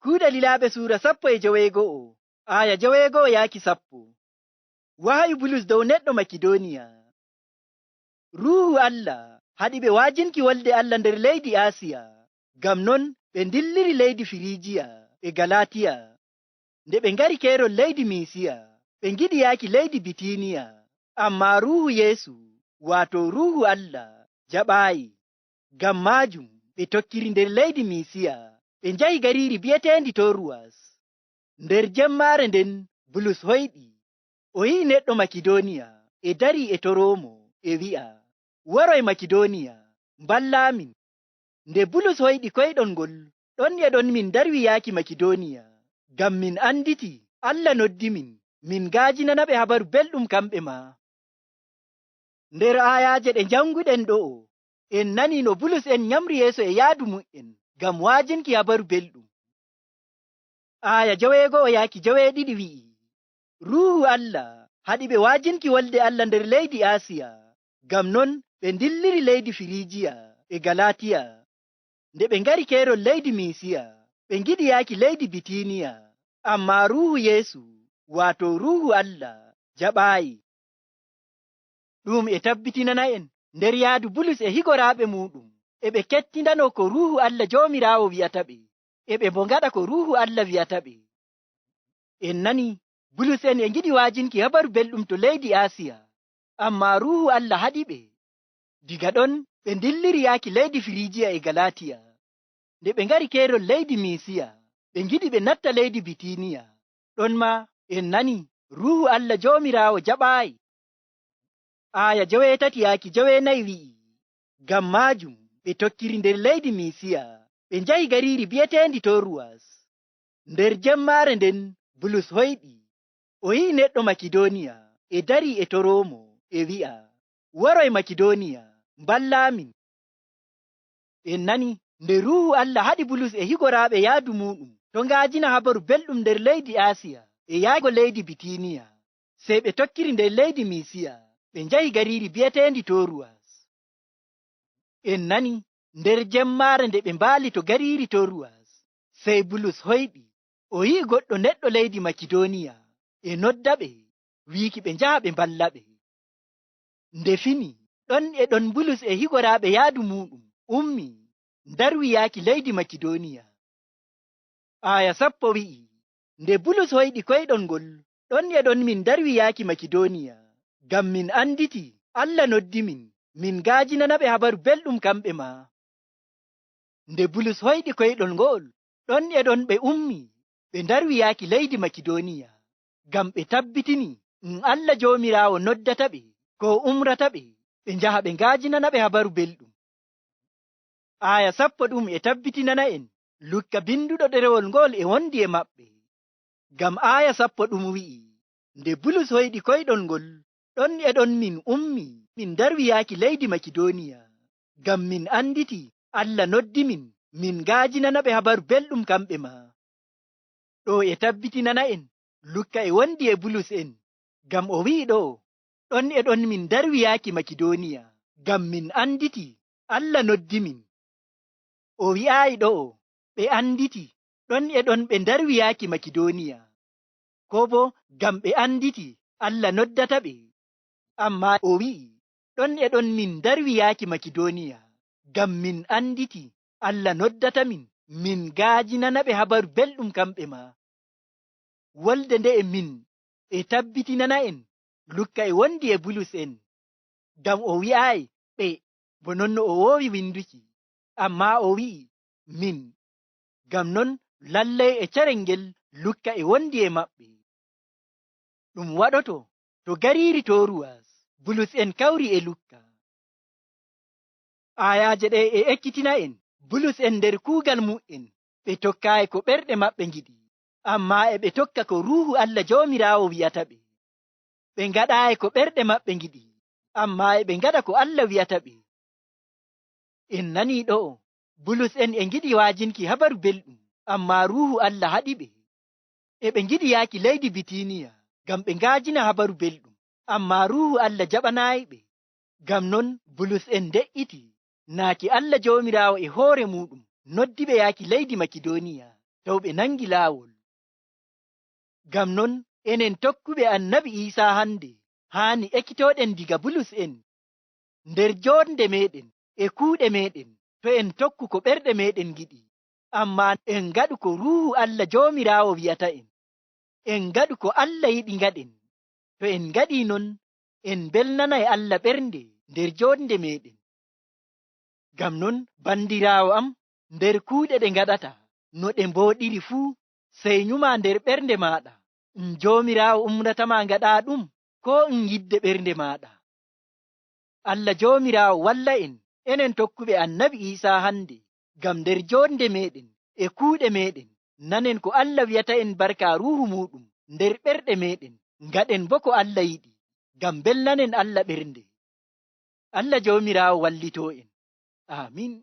Kuuɗe lilaaɓe suura 16, aya 6 yaaki 10. Wahayu Bulus dow neɗɗo Makidoniya. Ruuhu Allah haɗi ɓe waajinki wolde Allah nder leydi Asiya, ngam non ɓe ndilliri leydi Firijiya e Galaatiya. Nde ɓe ngari keerol leydi Misiya, ɓe ngiɗi yaaki leydi Bitiniya, amma Ruuhu Yeesu, waato Ruuhu Allah, jaɓaayi. Ngam maajum ɓe tokkiri nder leydi Misiya, ɓe njahi gariiri bi'eteendi Toruwas. Nder jemmaare nden Bulus hoyɗi, o yi'i neɗɗo Makidoniya e darii e toroomo e wi'a, "Waroy Makidoniya, mballaamin." Nde Bulus hoyɗi koyɗol ngol, ɗon e ɗon min darwi yaaki Makidoniya, ngam min anditi Allah noddimin min ngaajinanaɓe habaru belɗum kamɓe ma. Nder aayaje ɗe njanguɗen ɗo'o, en nani no Bulus en nyamri yeeso e yaadu mu'en ngam waajinki habaru belɗum. Aya 6 yaaki 7 wi'i, Ruuhu Allah haɗi ɓe waajinki wolde Allah nder leydi Asiya, ngam non ɓe ndilliri leydi Firijiya e Galaatiya. Nde ɓe ngari keerol leydi Misiya, ɓe ngiɗi yaaki leydi Bitiniya, amma Ruuhu Yeesu, waato Ruuhu Allah, jaɓaayi. Ɗum e tabbitinana en nder yaadu Bulus e higoraaɓe muɗum, e ɓe kettindano ko Ruuhu Allah Joomiraawo wi'ata ɓe, e ɓe bo ngaɗa ko Ruuhu Allah wi'ata ɓe. En nani Bulus en e ngiɗi waajinki habaru belɗum to leydi Asiya, amma Ruuhu Allah haɗi ɓe. Diga ɗon ɓe ndilliri yaaki leydi Firijiya e Galatiya. Nde ɓe ngari keerol leydi Misiya, ɓe ngiɗi ɓe natta leydi Bitiniya. Ɗon ma en nani Ruuhu Allah Joomiraawo jaɓaayi. Aya 8 yaaki 9 wi'i, ngam maajum ɓe tokkiri nder leydi Misiya, ɓe njahi gariiri bi'eteendi Toruwas. Nder jemmaare nden Bulus hoyɗi, o yi'i neɗɗo Makidoniya e darii e toroomo e wi'a, "Waroy Makidoniya, mballaamin." En nani nde Ruuhu Allah haɗi Bulus e higoraaɓe yaadu muɗum to ngaajina habaru belɗum nder leydi Asiya e yaago leydi Bitiniya, sey ɓe tokkiri nder leydi Misiya, ɓe njahi gariiri bi'eteendi Toruwas. En nani nder jemmaare nde ɓe mbaali to gariiri Toruwas, sey Bulus hoyɗi, o yi'i goɗɗo neɗɗo leydi Makidoniya e nodda ɓe, wiiki ɓe njaha ɓe mballa ɓe. Nde fini, ɗon e ɗon Bulus e higoraaɓe yaadu muɗum ummi, ndarwi yaaki leydi Makidoniya. Aya 10 wi'i, nde Bulus hoyɗi koyɗol ngol, ɗon e ɗon min darwi yaaki Makidoniya, ngam min anditi Allah noddimin min ngaajinanaɓe habaru belɗum kamɓe ma. Nde Bulus hoyɗi koyɗol ngol, ɗon e ɗon ɓe ummi, ɓe ndarwi yaaki leydi Makidoniya, ngam ɓe tabbitini Allah Joomiraawo noddata ɓe ko umrata ɓe, ɓe njaha ɓe ngaajinanaɓe habaru belɗum. Aya 10 ɗum e tabbitinana en Lukka binduɗo ɗerewol ngol e wondi e maɓɓe. Ngam aya 10 ɗum wi'i, nde Bulus hoyɗi koyɗol ngol, ɗon e ɗon min ummi, min darwi yaaki leydi Makidoniya, ngam min anditi Allah noddimin min ngaajinanaɓe habaru belɗum kamɓe ma. Ɗo e tabbitinana en Lukka e wondi e Bulus en, ngam o wi'i ɗo, ɗon e ɗon min darwi yaaki Makidoniya, ngam min anditi Allah noddimin. O wi'aayi ɗo, ɓe anditi, ɗon e ɗon ɓe darwi yaaki Makidoniya, ko bo ngam ɓe anditi Allah noddata ɓe, amma o wi'i, ɗon e ɗon min darwi yaaki Makidoniya, ngam min anditi Allah noddata min, min gaajinanaɓe habaru belɗum kamɓe ma. Wolde nde e min e tabbitinana en Lukka e wondi e Bulus en, ngam o wi'aayi ɓe bo non no o woowi winduki, amma o wi'i min, ngam non lallay e carel ngel Lukka e wondi e maɓɓe. Ɗum waɗoto to gariiri Toruwas, Bulus en kawri e Lukka. Aayaje ɗe e ekkitina en Bulus en nder kuugal mu'en, ɓe tokkaayi ko ɓerɗe maɓɓe ngiɗi, amma e ɓe tokka ko Ruuhu Allah Joomiraawo wi'ata ɓe. Ɓe ngaɗaayi ko ɓerɗe maɓɓe ngiɗi, amma e ɓe ngaɗa ko Allah wi'ata ɓe. En nani ɗo Bulus en e ngiɗi waajinki habaru belɗum, amma Ruuhu Allah haɗi ɓe. E ɓe ngiɗi yaaki leydi Bitiniya ngam ɓe ngaajina habaru belɗum, amma Ruuhu Allah jaɓanaayi ɓe. Ngam non Bulus en de'iti, naaki Allah Joomiraawo e hoore muɗum noddi ɓe yaaki leydi Makidoniya. Taw ɓe nangi laawol. Ngam non enen tokkuɓe Annabi Iisa hande haani ekkitoɗen diga Bulus en. Nder jonde meɗen e kuuɗe meɗen, to en tokku ko ɓerɗe meɗen giɗi, amma en ngaɗu ko Ruuhu Allah Joomiraawo wi'ata en. En ngaɗu ko Allah yiɗi ngaɗen. To en ngaɗi non, en belnanay Allah ɓernde nder jonde meɗen. Ngam non, bandirawo am, nder kuuɗe ɗe ngaɗata no ɗe mboɗiri fuu, sey nyuma nder ɓernde maɗa n Joomiraawo umratama ngaɗa ɗum ko n yidde ɓernde maɗa. Allah Joomiraawo walla en, enen tokkuɓe Annabi Iisa hande, ngam nder jonde meɗen e kuuɗe meɗen nanen ko Allah wi'ata en barka Ruuhu muɗum nder ɓerɗe meɗen, ngaɗen bo ko Allah yiɗi, ngam belnanen Allah ɓernde. Allah Joomiraawo wallito en. Amin.